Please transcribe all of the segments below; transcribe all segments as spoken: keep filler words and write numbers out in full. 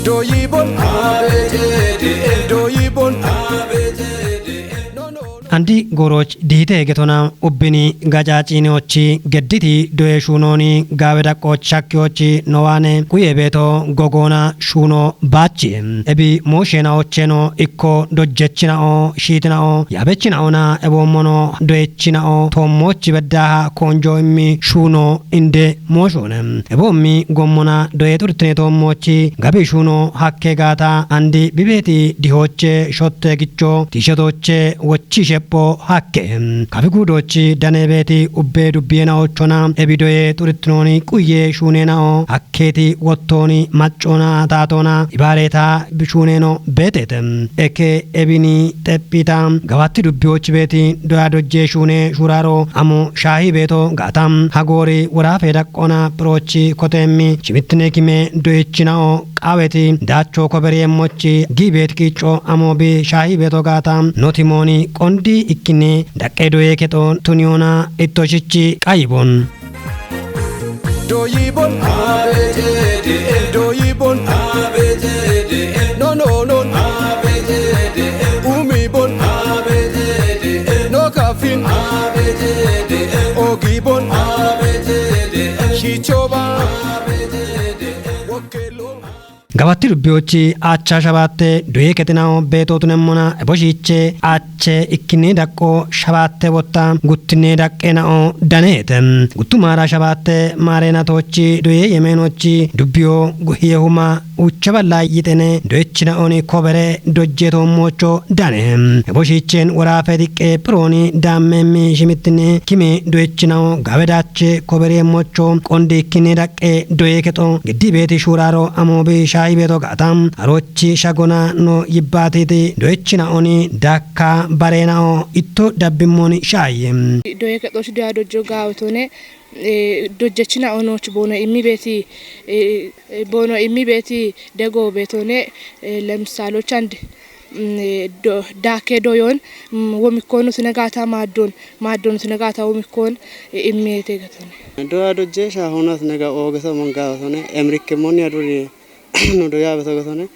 Doyibon A B C D E, doyibon A B C D E. No, no, no. Andi gooroch diite getona ubbini gacaacinochi gedditi doye shuunooni gaawe daqqooch shakkiyochi nowaane quye beeto gogoona shuuno baachi. Ebi moosheenaocheno ikko dojjechinao shiitinao yaabechinaona eboommono doyechinao toommoochi beddaaha koonjo immi shuuno inde mooshoone. Eboommi gommona doye xurtine toommoochi gabi shuuno hakke gaata andi bibeeti dihooche shotte gicho tiishetooche wochi shepho hakke. Kafi guudoochi daneebeeti ubbe dubbiyeenaochona ebi doye xurtinooni quye shuuneenao hakkeeti wottooni maccoona taatoona ibaaleeta shuuneeno beeteete. Eke ebini xephita gawatti dubbiyoochi beeti doya dojje shuune shuuraaro amo shaahi beeto gaata hagoori woraafe daqqoona phiroochi koteemmi shimittine kime doyichinao qaaweti daacho koberiyeemmochi giibeeti kiicho amo bi shaahi beeto gaata notimooni qondi ikkinni daqqe doye kexo tuniyoona ittoshichi qayibon. Doyibon A B C D E, doyibon A B C D E, no, no, no, A B C D E, umibon A B C D E, no kafin A B C D E, ogibon A B C D E, shichoba A B C D E, wokelo. Gabatti dubbiyochi acha shabatte doye kexinao beeto tunemmona eboshiche ache ikkinni daqqo shabatte wotta guttinne daqqeenao daneete. Guttumaara shabatte maareenatoochi doye yemeenochi dubbiyo guhiyehuma ucha balla yixene doyechinaoni kobere dojjetoommocho dane. Eboshichen woraafe diqqe phirooni daammemmi shimittinne kimi doyechinao gawe daache koberiyeemmocho qondi ikkinni daqqe doye kexo giddi beeti shuuraaro amoobi shaahi beeto gaata haroochi shagona no yibbaatiti doyechinaoni daakka bareenao itto dabbimmooni shaayi. Doye kexoochi doya dojjo gaawetone, eh, dojjechinaonoochi boono immi beeti, eh, eh, boono immi beeti dego beetone, eh, lemsaaloch and, mm, eh, do-, daakke doyon, mm, womikkoon usine gaata maaddon, maaddon usine gaata womikkoon, eh, immeete getone. Doya dojje shaahona usine ga oogeso mon gaawetone, emirikkimonni aduri no doya beto getone.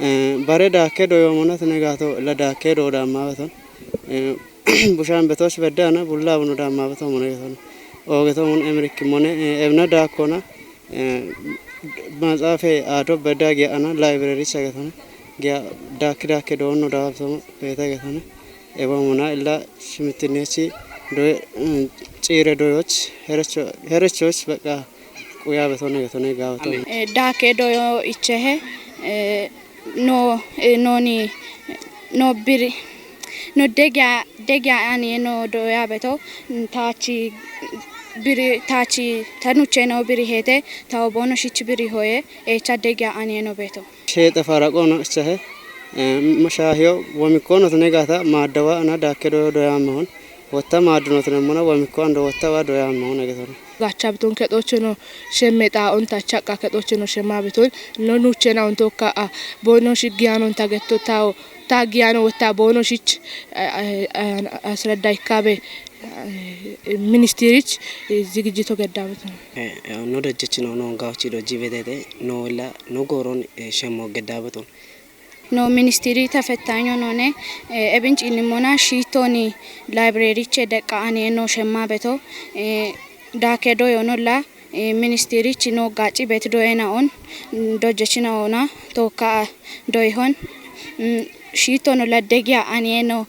Eh, bare daakke doyoomona usine gaato la daakke doodaamma beton. Eh, bushaan betoch beddaana bullaa bunu daamma beto mone getone. Oogeto mon emirikkimone, eh, ebna daakkona, eh, maxaafe aado bedda giya ana library cha getone. Giya daakki daakke doonno daabtomo beeta getone. Eba mona illa shimittinnechi doye, eh, ciire doyoch, herecho-, herechoch beqa quya betone getone gaawetone. Eh, daakke doyo ichehe, eh, no, eh, noni, no biri, no degya, degya ani no doya beto, taachi biri, taachi tanuche no biri hete, ta oboono shich biri hoye, echa degya ani no beto. Sheexe faraqo no ichehe, eh, mashaahiyo womikkono tene gaata maaddawa ana daakke doyo doyammehon, wotta maadduno tenemmona womikko ando wotta wa doyammehon egetone. Gacha beton kexooche no shemme xaa'on ta chaqqa kexooche no shemma beton no nuuchena on tokka a boono shi giyanon ta getto tao ta giyano wotta boono shich, eh, eh, eh, asredda ikkabe, eh, ministirich, eh, zigijito gedda beton. Eh, eh, no dojjechino no gaochi dojji bedete no illa no gooron, eh, shemmo gedda beton. No ministiri tafettaanyo noone, eh, ebin ciinnimmoona shiittooni laayibireriche deqqa ane no shemma beto, eh, daake doyo nolla, eh, ministirichi no gaaci beeti doyena on, mm, dojjechina ona tookka a doyhon, mm, shiitto nolla degiya ane no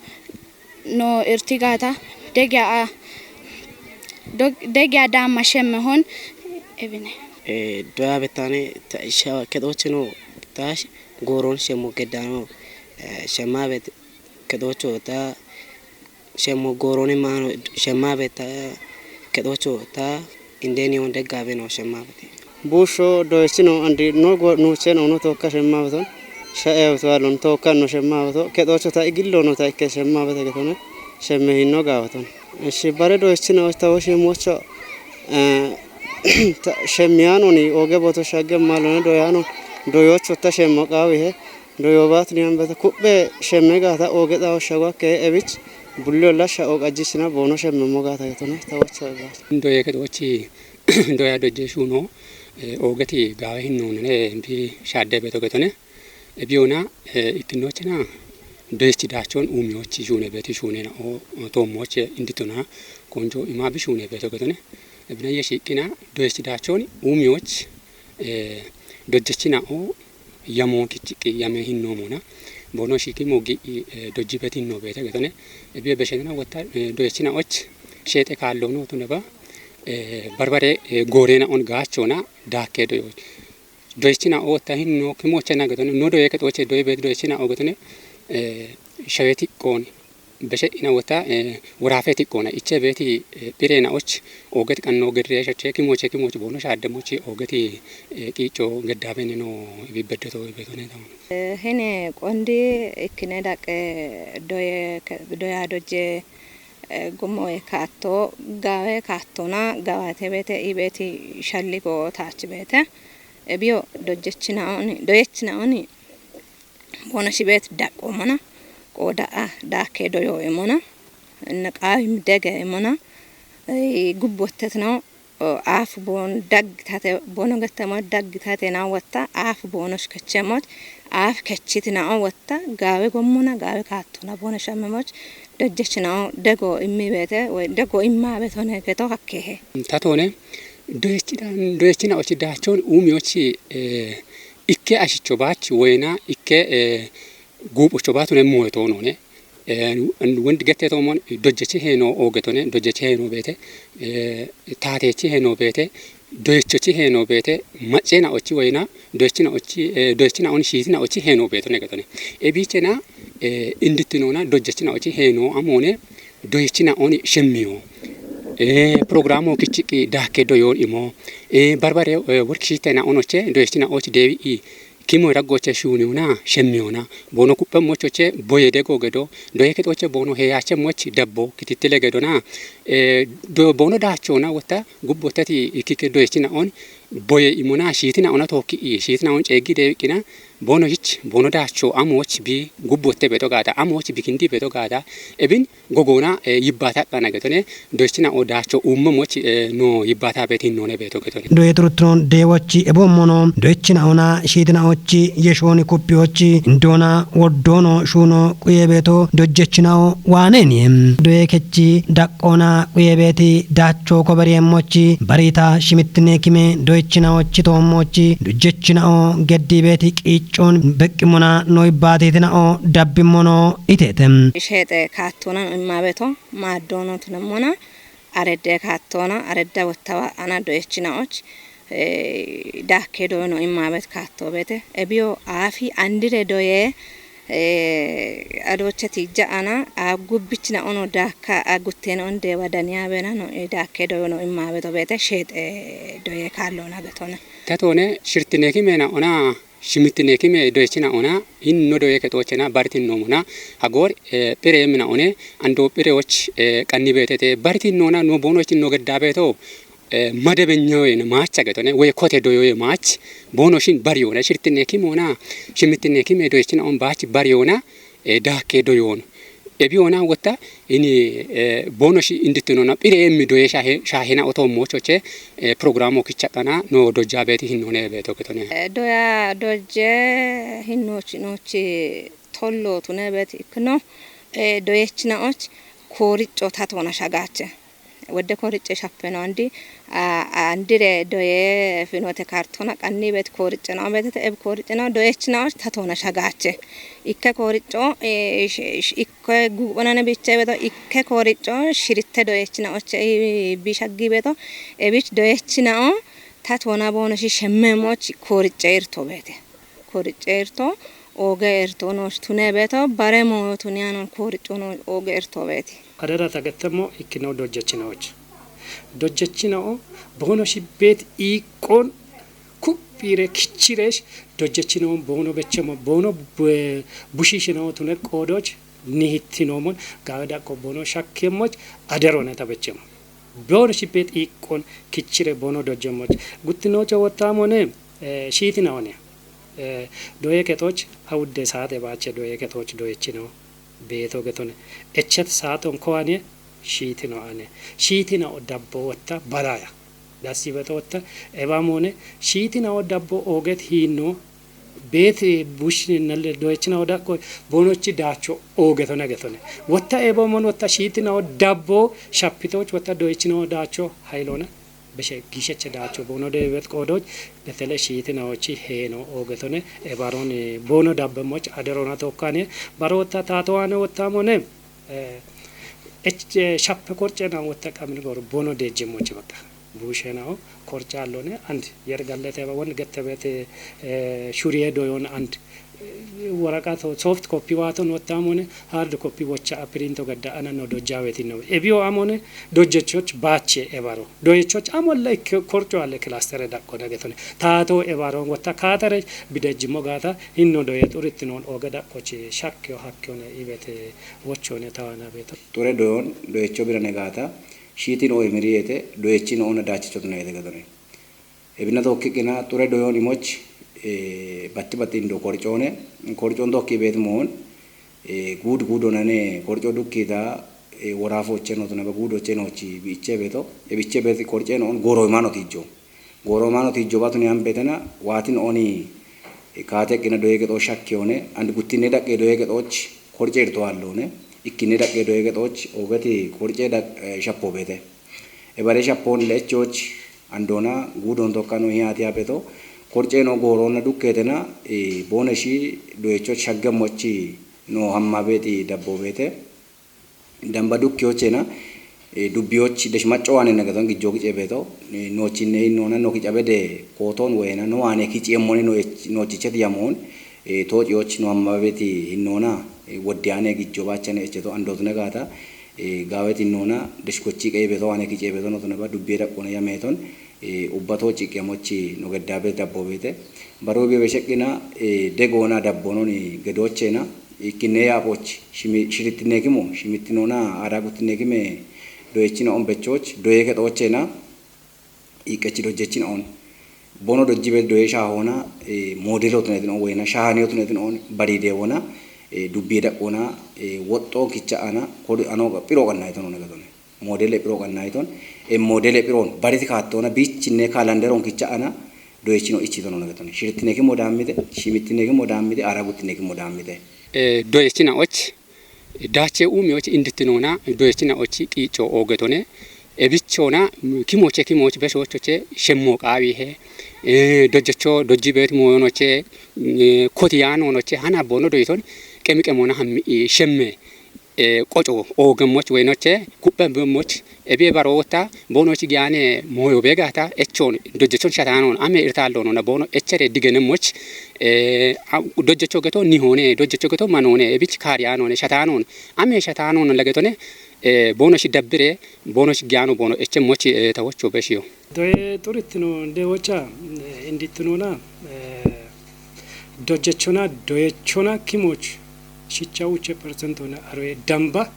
no irtigata degiya a dog-, degiya daamma shemme hon ebine. Eh, doya betane ta isha kexoche no ta sh-, gooron shemmo geddano, eh, shemma bet kexocho ta shemmo gooroni maano shemma bet ta kexocho ta indeni on deggabe no shemma bet. Buusho doyesino andi no go-, nuucheno no tokka shemma beton. Sha'e awto alon tokka no shemma beto. Kexocho ta igillo no ta ikke shemma bete getone. Shemme hinno gaawaton. Eshi bare doyesino ta woshi mocho, eh, ta shemmiyanoni oge boto shagge malone doyano. Doyooch wotta shemmo qaawihe. Doyoobaat niyambata ku'be shemme gaata ooge xawo shawa ke ebich bullo lasha oqajjisina boono shemmemmo gaata getone tawocho egaat. Doye ketochi doya dojje shuno, eh, oogeti gaawe hinnoonene bi shaadde beto getone. Ebiyona, eh, ikkinochina doyechi daachon uumiyochi shuune beti shuunena o toommoche inditona konjo ima bi shuune beto getone. Ebina ye shiqqina doyechi daachon uumiyoch, eh, dojjechina o yamo kichiqqi yame hinnoomona. Boono shiiqi mooggi, eh, dojji beti hinno beete getone. Ebiye beshenina wotta, eh, doyechina och sheexe kaallono tuneba, eh, barbare, eh, goorena on gaachona daakke doyo. Doyechina o wotta hinno kimochena getone. No doye ketoche doye beti doyechina o getone, eh, shawe tiqqooni. Beshe ina wotta, eh, woraafe tiqqoona. Iche beeti, eh, phireena och ooget qanno gedire shache kimoche kimoch boono shaadde mochi oogeti, eh, qiicho geddaabene no ibibeddeto ibetone tawono. Eh, hine qondi ikkine daqe doye ke-, doya dojje, eh, gummowe kaatto, gaawe kaattona, gaawate beete, i beeti shalligo taachi beete. Ebiyo dojjechinaoni, doyechinaoni, boono shibet daqqoomona, qooda'a daakke doyo imona, inna qaawim dege imona, eh, gubbotetno, o, aaf boon daggitate, boono gettemo daggitate na wotta, aaf boono shkechemot, aaf kechitna o wotta, gaawe gommona, gaawe kaattona, boono shammemoch, dojjechna o dego immi beete, woy dego imma beetone geto hakkehe. Tatone, doyechina, doyechina ochi daachon uumiyochi, eh, ikke ashicho baach woyna ikke, eh, guuphocho baatune moyetoonone. Eh, wond gette toomon dojjechi heeno oogetone, dojjechi heeno beete, eh, taateechi heeno beete, doyechochi heeno beete, macceena ochi woyna, doyechina ochi, eh, doyechina on shiitina ochi heeno beetone getone. Ebichena, eh, indittinona dojjechina ochi heeno amoone, doyechina oni shemmiyo. Eh, programo kichiqqi daakke doyoon imo. Eh, barbare, eh, workshitena onoche, doyechina ochi deewi i. Kimo raggoche shuuniuna, shemmiuna. Boono kuppe mochoche, boye dego gedo. Doye ketoche boono heyache moch dabbo, kitittile gedona. Eh, do boono daachona wotta, gubbotati ikkike doyechina on. Boye imona, shiitina ona tookki i, shiitina on ceeggi deewiqqina. Boono yich, boono daacho amoch bi, gubbotte beto gaata, amoch bi kindi beto gaata. Ebin, Gogoona, eh, yibbaata qana getone, doyechina o daacho uummemoch, eh, no yibbaata beeti hinnoone beeto getone. Doye turuttuno deewochi eboommono, doyechina ona shiitina ochi yeshooni kuphiyochi, indoona woddoono shuuno quye beeto, dojjechina o waaneeni. Doye kechi daqqoona quye beeti daacho koberiyeemmochi, bariita shimittine kime doyechina ochi toommochi, dojjechina o geddi beeti qiiccon beqqimona no yibbaatiitina o dabbimmono Iteete. Sheexe kaattoona imma beeto maaddoono tunemmona, aredde kaattoona, aredda wottawa ana doyechinaoch, eh, daakke doyno imma beet kaatto beete. Ebiyo aafi andire doye, eh, adooche tijja ana, a gubbichina ono daakka, a gutteena on deewa daniya beena no, eh, daakke doyno imma beeto beete, sheexe doye kaalloona getona. Tatoone shirtineki meena ona Shimittine kime doyechina ona, hinno doye kexochena baritin nomona, hagor, eh, phire yemina one, ando phireoch, eh, qanni betete, baritin nona no bonoch no gedda beto, eh, madebenya wene macha getone, we kote doyoye mach, bono shin bari yona, shirtine kime ona, shimittine kime doyechina on bach bari yona, eh, dake doyon. Ebi ona wotta ini, eh, bono shi inditino na pire mi doye shahe, shahena oto mochoche, eh, programo kichakana no dojja beti hinone beto ketone. Eh, doya dojje hinnochi nochi tollo tune beti ikno, eh, doyechina och koricho tatona shagache. Wedde koriche shappeno andi, a, andire doye finote kartona qanni bet koriche no betete eb koriche no doyechina och tatona shagache. Ikke koricho, eh, sh-, sh-, ikke gubanane biche beto ikke koricho shirite doyechina och, eh, bishaggi beto ebich doyechina o tatona bono shi shemmemoch koriche irto bete. Korice irto, ooge irto noosh tune beeto, bare mooyo tuniyanon korico noosh ooge irto beeti. Adara tagettemmo ikkino dojjechinaoch. Dojjechinao boono shibbeet iiqqon kuphiire kichireesh dojjechinaon boono bechemmo boono bu-, bushiishinaon tune qoodoch nihittinoomon gaawe daqqo boono shakkemmoch adarone tabechemmo. Boono shibbeet iiqqon kichire boono dojjemmoch. Guttinoocho wottaamone, eh, shiitinaone. Doye kexoch awudde saate baache doye kexoch doyechino beeto getone. Echet saaton kowane shiitino ane. Shiitina o dabbo wotta balaya. Dasi beto wotta eba mone shiitina o dabbo oget hiinno beet bush nalle doyechina o dakko bonochi daacho ogeto nagetone. Wotta eba mon wotta shiitina o dabbo shapitoch wotta doyechina o daacho haylona. Beshe gisheche daacho bono debet qoodoch betele shiitinaochi heeno ogetone ebaron bono dabbemoch aderona tokkane baro wotta taatowane wottamone. Ech shappe korcena wotta qamin gor bono dejjemoch bakka bushenao korca allone and yergallete won gettebete shuriye doyon and woraqat soft copy waaton wottam hone hard copy wocha aprinto gadda ana no dojjaweti no ebiyo amone dojjechoch baache ebaro doyechoch amolla ikke korco alle cluster daqqo dagetone taato ebaro wotta kaatere bidejjimo gaata hinno doye xuritti noon oge daqqochi shakkiyo hakkione ibete wochone tawana beto. Xure doyon doyecho birane gaata shiitin o emiriyete doyechin ona daachichotuna yete gatone. Ebina tokki qina xure doyon imoch batti batti indo korcoone korcoon tokki beet moon guud guud onane korco dukkita woraafoche notunaba guudoche nochi biche beto ebiche beet korceen on goro imano tijjo goro imano tijjo batuni am betena waatin oni kaate qina doye gexo shakki one and guttinne daqqe doye gexoch korce irto allone ikkinne daqqe doye gexoch ogati korce daq shappo beete. Ebare shappon lechoch andona guudon tokkano hiyaati abeto korceno goorona dukketena boneshi doyechoch shaggemmochi no hammabeeti dabbobeete. Damba dukkiyochena dubbiyoch desh macco wane nagaton gijjo kice beto nochinne innona no kica bede kooton wena no wane kiciemmoni nochichet yamon toociyoch no hammabeeti hinnona woddiyane gijjo baachane echeto andotune gaata Gaaweti noona deshkochi qeyi beto ane kice beto no tunaba dubbiye daqqona ya meeton ubbato ciqemochi no geddabe dabbo beete baro biyo besheqqina degona dabbo noni gedochena ikkinne yaaphoch shirittinekimo shimittinoona aada guttinekime doyechina on bechoch doye kexochena iqqechi dojjechin on bono dojji be doye shahona modelo tunetin on wena shahaniyo tunetin on baride wona dubbi daqqona woxxo kicha ana kod ano piro qanna iton on gatone modele piro qanna iton e modele piron bariti kattona bichinne kalanderon kicha ana doyechino ichi ton on gatone shirtineki modammite shimitineki modammite ara gutineki modammite doyechina och Daache umiyoch inditinoona doyechina'och qiicho oogetone ebichoona kimoche kimoch beshochoche shemmo qaawihe dojjecho dojji beet mooyonoche koti yaanoonoche hana boono doyiton qemi qemoona hammi shemme qoco oogemmoch weynoche kuphemmoch ebiye barootta boonoch giyaane mooyo beegaata echoon dojjechon shataanoon ame irtaalloonona boono echere digenemmoch dojjecho geto nihoone dojjecho geto manoone ebich kaariyaanoone shataanon ame shataanon lagetone boono shi dabbire boono shi giyaano boono eche moch tawocho beshiyo. Doye xurittino dewocha indittinona dojjechona doyechona kimoch shicha uche persentona aroye damba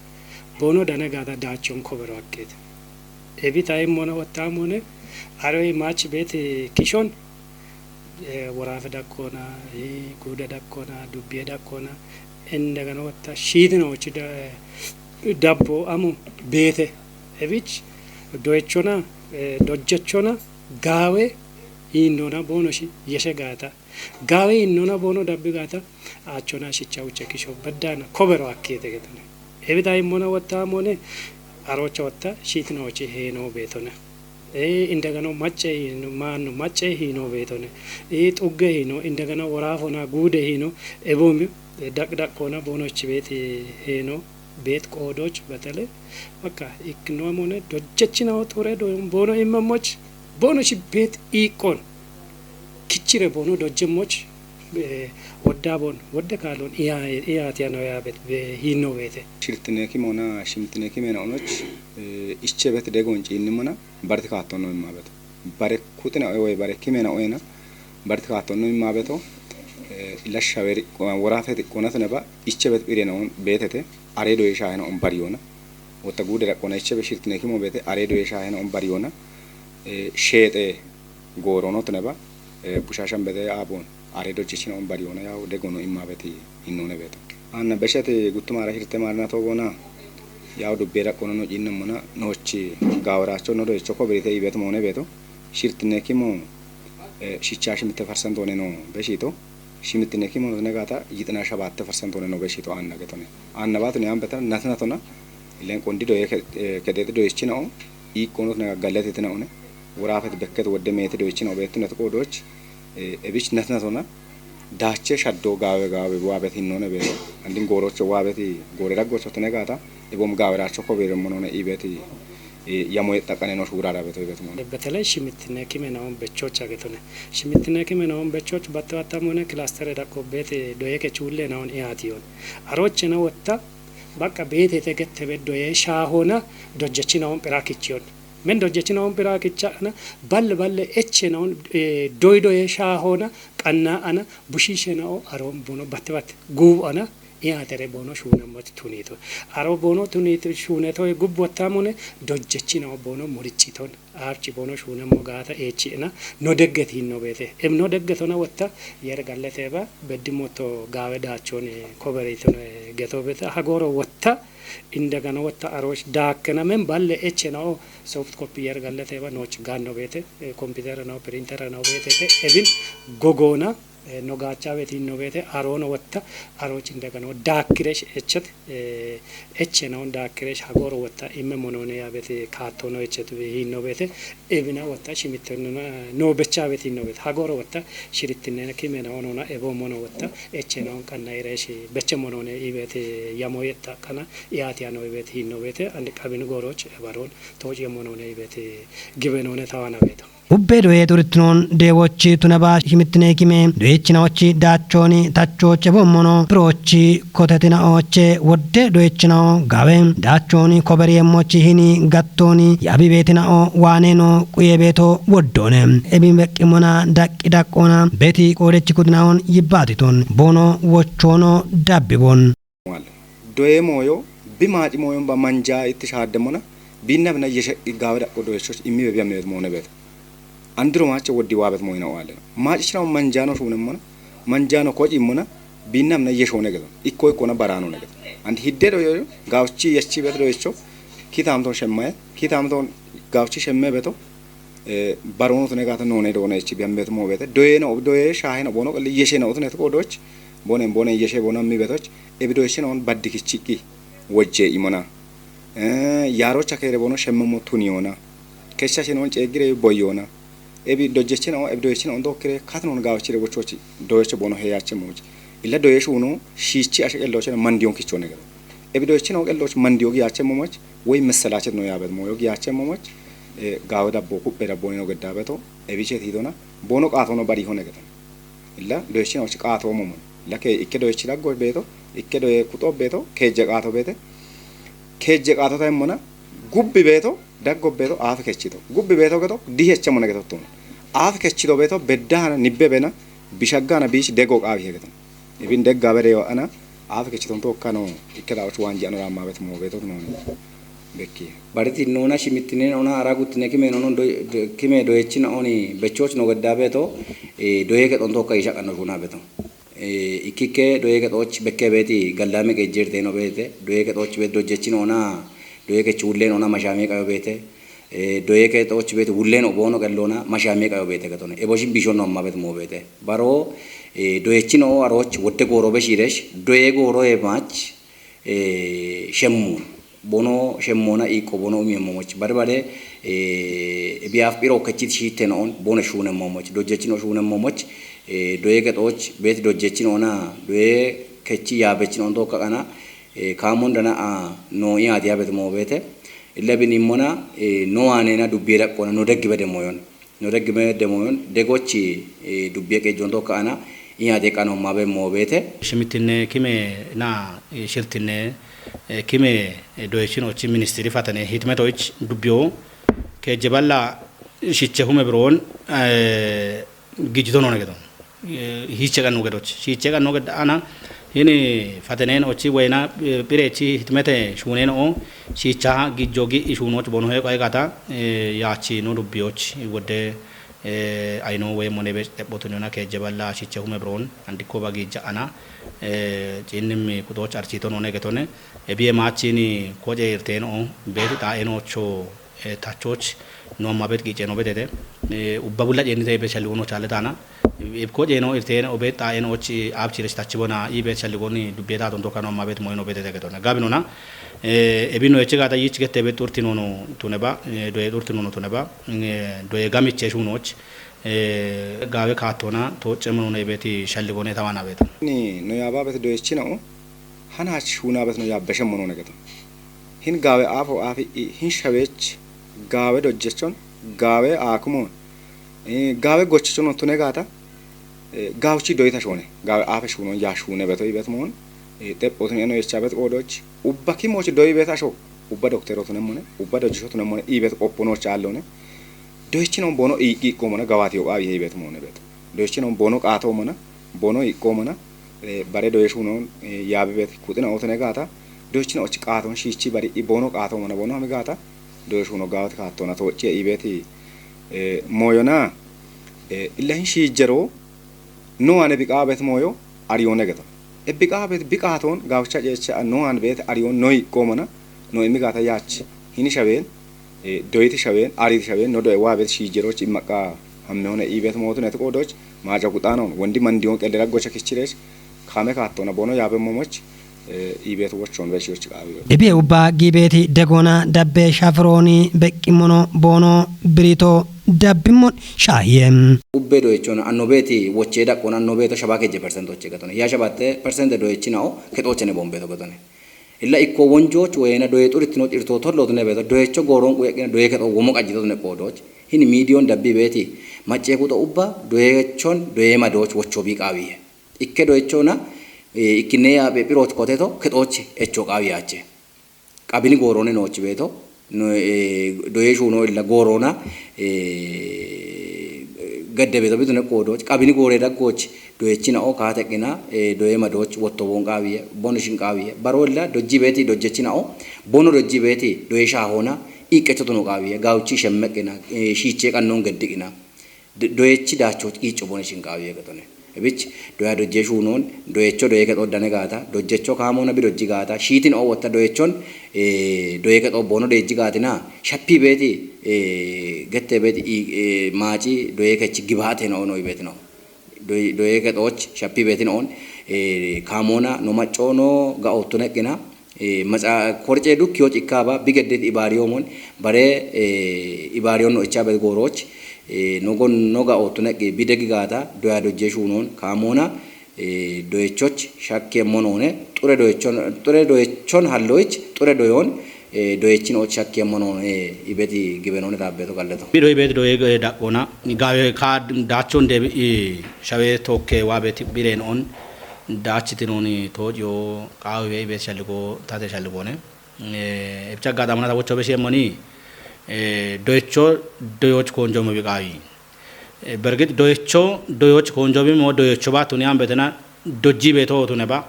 boono dane gaata daachon kobero akkeete. Ebi tayimmona ottamone aroye mach beete kishon woraafe dakkona guuda dakkona dubbiye dakkona indagana wotta shiitinochi dabbo amu beete ebich doyechona dojjechona gaawe hiindona boonoshi yeshe gaata gaawe hiindona boono dabbi gaata achona shicha uche kisho baddana kobero akkiete getone ebida immona wotta mone arocha wotta shiitinochi heeno beetona Ee indagano macce hiino maanno macce hiino beetone ee xugge hiino indagano woraafona guude hiino ebomi daqdaqoona boonochi beeti heeno beet qoodoch betele bakka ikkinoomone dojjechinawo xure boono immemoch boonochi beet iiqqon kichire boono dojjemmoch wodda boon wodde kaalon iyaatiyano yaabet hiino beete. Shiltinekimona shimtinekimena onoch ischebet degon ciinnimona barti kaattonno immabeto bare kuxina oye woy bare kimena oyena barti kaattonno immabeto ilashshawe worafe xiqqonatene ba ischebet phirena on beetete are doye shaahena on bariyona wotta guude daqqona ischebe shiltinekimo beete are doye shaahena on bariyona sheexe goorono tene ba bushashan bete aabon Are dojjechina on bariyoona yaw degono immabeti hinnoone beeto. Anna beshati guttuma ara hirte marina toogoona yaw dubbe daqqono no cinnemmona noochi gaaweracho no doyicho kobirite ibeet moone beeto. Shirtinne kimo, eh, shicha shimitte percent one no beshito. Shimittine kimo no negata yixina shabatte percent one no beshito anna getone. Anna baatu ne ambeta natnatona ilen qondi doye ke-, eh, kedete doyichina on iqqono ne gallete tina one. Worafet bekket wodde meete doyichina obeettu net qodoch, eh, ebich natnatona daache shaddo gaawe gaawe waabet hinnoone beeto. Andin goorocho waabeti goore daggocho tene gaata, ebom gaaweracho kobeere monoone ibeeti, eh, yamo yexxaqane no shuurara beeto ibeet moone. Betele shimittine kime naon bechocha getone. Shimittine kime naon bechoch batte batta moone kilastere dakko beete doyeke chuulle naon iyaati yon. Aroche na wotta, baqqa beete te gette be doye shaahona dojjechina on phira kichiyon. Men dojjechina on phira kichana, balle balle eche naon, eh, doy doye shaahona, qanna ana, bushishe nao, aron bono batte batte, guub ana, iyatere bono shuuna mot tunito. Aro bono tunito, shuuneto gubbotta mone, dojjechina on bono murichiton. Archi bono shuuna mo gaata echi ena, no degget hinno beete. Em no deggetona wotta, yer galleteba, beddi motto gaawe daachone, koberitone, geto beete, hagoro wotta, indegana wotta aroch daakkena men balle eche nao, soft copy yer galleteba, nooch gaanno beete, eh, computer nao, printer nao beete, te ebin gogoona, eh, no gaacha beete hinno beete, arono wotta, aroch indegana daakkiresh echet, eh, eche naon daakkiresh hagoro wotta, imme monoone ya beete kaattono echet hinno beete, ebina wotta, shimittennona no becha beete hinno beete, hagoro wotta, shirittinnena kime naonona, ebo mono wotta, eche naon qanna iresh, beche monoone ibeete yamo yexxaqana, iyaati ano ibeete hinno beete, andi qabin gooroch, ebaron, tooch yemonoone ibeete, gibenoone tawana beeto. Ubbe doye xurittinoon deewochi tunaba shimittine kime doyechinaochi daachooni tachooche bommono piroochi kotetinaooche wodde doyechinao gaawe daachooni koberiyeemmochi hini gattooni yaabibeetinao waaneeno quyebeeto woddoone. Ebi beqqimona daqqi daqqoona beeti qoodechi kutinaoon yibbaatiton boono wochoono dabbibon. Doye mooyo, bi maaci mooyon ba manja itti shaaddemona, biinna bina yeshe gaawe daqqo doyechoch immi bebi ammeet moone beeto. Andiro maache woddi waabet mooyina oalleno. Maacichina manjano shuunemmona, manjano kocimmona, biinna bina yeshoone geto. Ikko ikkona baraanoone geto. And hidde doyoyo, gaawchi yechi beeto doyecho, kitaamton shemmaye, kitaamton gaawchi shemme beeto, eh, barono tune gaata noone doone echi biyan beeto moo beete. Doyeno, doye shaaheno bono qali yesheno utune tuko doch, bonen, bonen yeshe bono mi beetoch, ebi doyechino on baddi kichiqqi wojje imona. Eh, yaarocha keere bono shemmemo tuniyoona. Kessa shenon ceeggire boyyoona. Ebi dojjechino, ebi doyechino on dokkire katnon gaawchire wochochi doyecho bono heyache mooch. Illa doyeshuno shiichi ashe qellochena mandiyon kichone gero. Ebi doyechino qelloch mandiyo giyache momoch, ወይ መሰላቸት ነው ያበት ሞዮ ጊያቸ ሞሞች፣ eh, gaawe dabbo, kuppe dabbo nino gedda beto, ebiche tiitona, bono qaato no bari hone geton. Illa doyechi no qaato momon. Illa ke ikke doyechi daggo beto, ikke doye kuxo beto, keejje qaato beete. Keejje qaato tayimmona, gubbi beto, daggo beto, aafe kechito. Gubbi beto geto, diheche mona geto tun. Aafe kechito beto, beddahana, nibbe bena, bishaggana, biich dego qaawi hegeton. Ibin degga bere yo ana, aafe kechiton tokka no, ikke daoch waanji ano ramma bet mo beto no. Bekki. Bariti nona shimittine nona ara guttine kime nono do, do, kime doyechina oni bechoch no gedda beto, eh, doye ke ton tokka isha qanno shuna beto. Eh, ikkikke doye ke toch bekke beti gallame ke jirte no bete, doye ke toch bet dojechin ona, doye ke chullen ona mashame kayo bete, eh, doye ke toch bet wullen obono kellona mashame kayo bete katone. Ebo shi bishon no mabet mo bete. Baro, eh, doyechin o aroch wotte goro be shiresh, doye goro e mach, eh, shemmun. Bono shemmona iko bono umi momoch. Bade bade, eh, biaf biro kechit shiten on, bono shunen momoch. Dojechin o shunen momoch, eh, doye ke toch, bet dojechin ona, doye kechi ya bechin on to kakana, eh, kamon dana a, no iya diabet mo bete. Illa bin imona, eh, no anena dubbi daqqona, no deggi bede moyon. No deggi bede moyon, degochi, eh, dubbi ke jonto kaana, iya de kano mabe mo bete. Shimittine kime na, eh, shirtine, eh, kime, eh, doyechinochi ministiri fatane hitmetoch dubbiyo, ke jeballa shiche hume biron, eh, gijito no negeton. Eh, hiche qanno gedoch. Hiche qanno ged ana, hini fatenen ochi weyna, eh, pirechi hitmete shunen o, shicha gijjo gi ishunoch bono he qaygata, eh, yachi no dubbiyoch, wode, Eh, ayino woy mone be xephotuniyona keejje balla shiche hume biroon andikko bagi ja'ana, eh, ciinnim kutoch arsito noone getone. Ebiye maachini koje irteno, beeti xaeno ocho, eh, tachoch no amma bet qice no betete. Eh, ubba bulla cenite be shalli wono chale tana. Ibko ceno irteno be xaeno och abchi restachi bona i bet shalli goni dubbe ta ton doka no amma bet moyno betete getone. Gabinona, eh, ebino eche gata yich gete be turti nono tuneba, eh, doye turti nono tuneba, eh, doye gamiche shunoch, eh, gawe katona to cemo no ebeti shalli gone tawana bet. Ni no yaba bet doye chinao, hana hach shuna bet no yabbe shemo no geto. Hin gawe afo afi i, hin shawech gawe dojjechon, gawe akumon, eh, gawe gochichon tune gata, eh, gawchi doyta shone, gawe afe shunon ya shune beto ibet mon, eh, xephotin eno yecha bet odoch, ubba kimoch doy bet asho, ubba doktero tunemone, ubba dojjisho tunemone, ibet qopponoch allone, doychinon bono i, i qomona gawati yo qawi ibet mone bet. Doychinon bono qato mona, bono i qomona, eh, bare doye shunon, eh, yabi bet kutina otene gata, doychina och qaton shichi bari i bono qato mona bono hami gata, doye shuno gawati katona tochi ibeti, eh, moyona, eh, illa hin shijero, no ane biqa bet moyo, arione geto. E biqa bet biqaton gawcha jecha no an bet arion no i qomona, no imi gata yach, hini shaben, eh, doyti shaben, ariti shaben, no doye wa bet shijeroch immaqa hamme hone ibet motu net qodoch, maja guxanon, wondi mandiyon qellera gocha kichires, kame kattona bono yabe momoch, eh, ibet wochon be shiyoch qawi. Ebiye ubba gibeti degona dabbe shafroni beqqimono bono birito dabbimmo shahiye. Ubbe doychon annobeti woche daqqon annobeto shabake je percent oche gatone. Ya shabatte percent doychinao ketochene bombeto gatone. Illa ikko wonjoch woyena doye xuritino xirto tollo tune beto doyecho goron quyeqina doye keto womo qajjito tune qodoch. Hini midiyon dabbi beti macce kuto ubba doyechon doye madoch wocho bi qawiye. Ikke doyechona, eh, ikkine ya be piroch koteto ketoch echo qawiyache. Qabini gorone noch beto, no, eh, doye shuno illa gorona, eh, gadde beto bitune qodoch. Qabini gore daggoch, doyechina o kateqina, eh, doye madoch wotto won qawiye, bon shin qawiye. Baro illa dojji beti dojjechina o, bono dojji beti doye shahona, iqqecho tuno qawiye, gawchi shemmeqina, eh, shiche qannon geddiqina. Do-, doyechi dacho icho bone shin qawiye gatone. Ebich, doya dojje shunon, doyecho doye keto dane gata, dojjecho kamona bi dojji gata, shitin o wotta doyechon, eh, doye keto bono dejji gatina, shappi beti, eh, gette beti, i, eh, maci doye kechi gibate no, no ibetino. Doye, doye ketoch shappi beti no on, eh, kamona, no macco no, ga otto neqina, eh, maca korce dukkiyoch ikkaba, bi geddet ibariyo mon, bare, eh, ibariyon no icha bet goroch, eh, no gon no ga otto neqi bi degi gata, doya dojje shunon, kamona, eh, doyechoch shakke monone, xure doyechon, xure doyechon halloich, xure doyon, eh, doyechin och shakke monone, eh, ibeti gibenone tabbeto galleto. Bido ibeti doye, eh, daqqona, gawe ka dachon de, eh, shawe tokke wa beti biren on, dachitinoni tojo, qawe ibet shalligo, tate shalligone. Eh, ebcha gata mana ta wocho be shemoni, eh, doyecho, doyoch konjo mo bi qawi. Eh, bergit doyecho, doyoch konjo bi mo doyecho ba tuni an betena, dojji beto tune ba.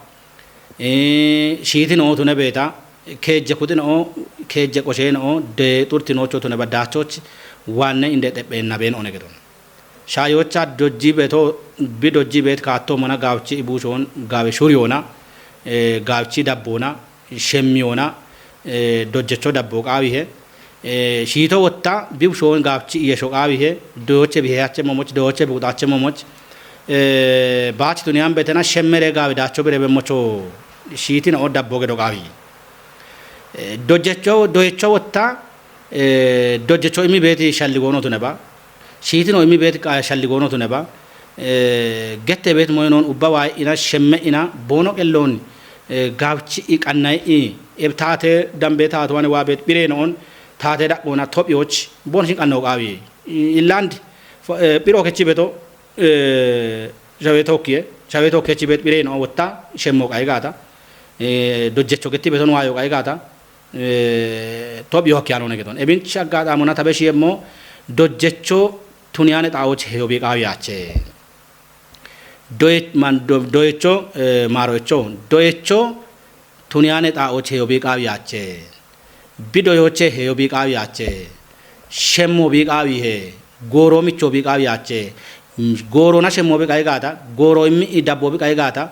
Eh, shiti no tune beta, keje kuti no, keje koshe no, de turti no cho tune ba dachoch, wanne inde tepe na ben one gedon. Shayocha dojji beto, bi dojji bet katto mana gawchi ibushon, gawe shuriyona, eh, gawchi dabbona, shemmiyona, eh, dojjecho dabbo qawihe, eh, shito wotta, bi bushon gawchi iyesho qawihe, doyoche bihe ache momoch, doyoche buxache momoch, eh, bach tuniyan betena shemmere gawe dacho bire be mocho shitin o dabbo gedo qawi. Eh, dojjecho, doyecho wotta, eh, dojjecho imi beti shalligono tune ba. Shiitino imi beet qa-, shalli goono tune ba. Eh, gette beet moynon ubba waay ina shemme ina boono qelloon, eh, gaabchi i qannay i eb taate dambe taatuwane waa beet phiree no'on taate dhaqoona tophiyoch boon shin qanno qaawi. I-, inland, fo-, eh, phiro kechi beto, eh, shawe tokkiye, shawe tokkechi beet phiree no'on wotta shemmo qay gaata. Eh, dojjecho getti beton waayo qay gaata. Eh, tophiyo hakki yaanone geton. Ebinch aggaxaamona tabe shiemmo dojjecho tuniyane xaawoch heyo biiqaawi yaache. Doye-, man-, do-, doyecho, eh, maaroyecho, doyecho tuniyane xaawoch heyo biiqaawi yaache. Bidoyoche heyo biiqaawi yaache. Shemmo biiqaawi he. Gooroo michoo biiqaa yaache. Gooroo nashe moo biqaa egaata. Gooroo immi dabboo biqaa egaata.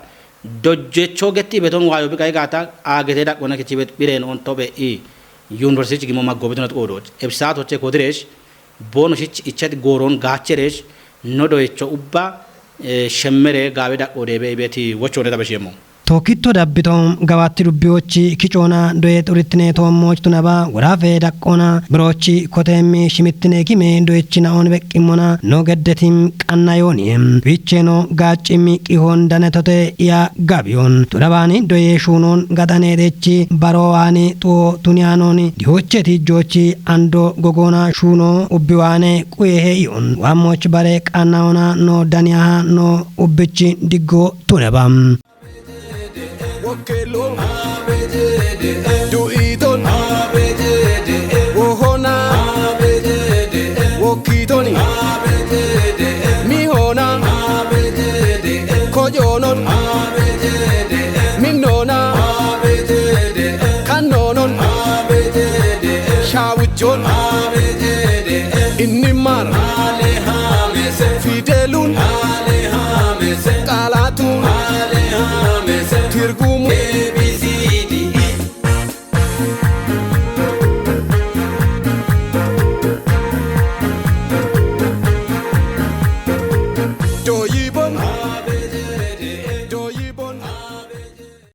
Dojjechoo getti ibeton waayoo biqaa egaata. Aagetee daqqoona kichibet phireen on tophe i. Yuunivarsiichi gimmoo maggoobitunat qoodooch. Ebsaatochee kootireesh. Boonoshich ichet gooroon gaachereesh. No doyecho ubba shemmere gaabe daqqoo deebe ibeeti wochoone tabesheemmo. Tookitto dabbito gawaatti dubbiyochi kicoona doye xurittine toommoch tunaba woraafe daqqoona biroochi koteemmi shimittine kime doyechi naoon beqqimmona no geddetim qannayooni. Wicheeno gaaccimmi qihoon danetote iya gabiyoon tudabaani doye shuunoon gaxaneedhechi baroowaani xuwo tuniyaanooni dihocheti joochi ando gogoona shuuno ubbiwaane quyehe iyoon waammoch bare qannayoona no daniyaha no ubbichi diggo tunaba. Wokkelon, du'iton, wohona, wokkitoni, mihona, kojonon, minnona, kannonon, shaawujjon, innimar, fidelun, qaalatun, tirgu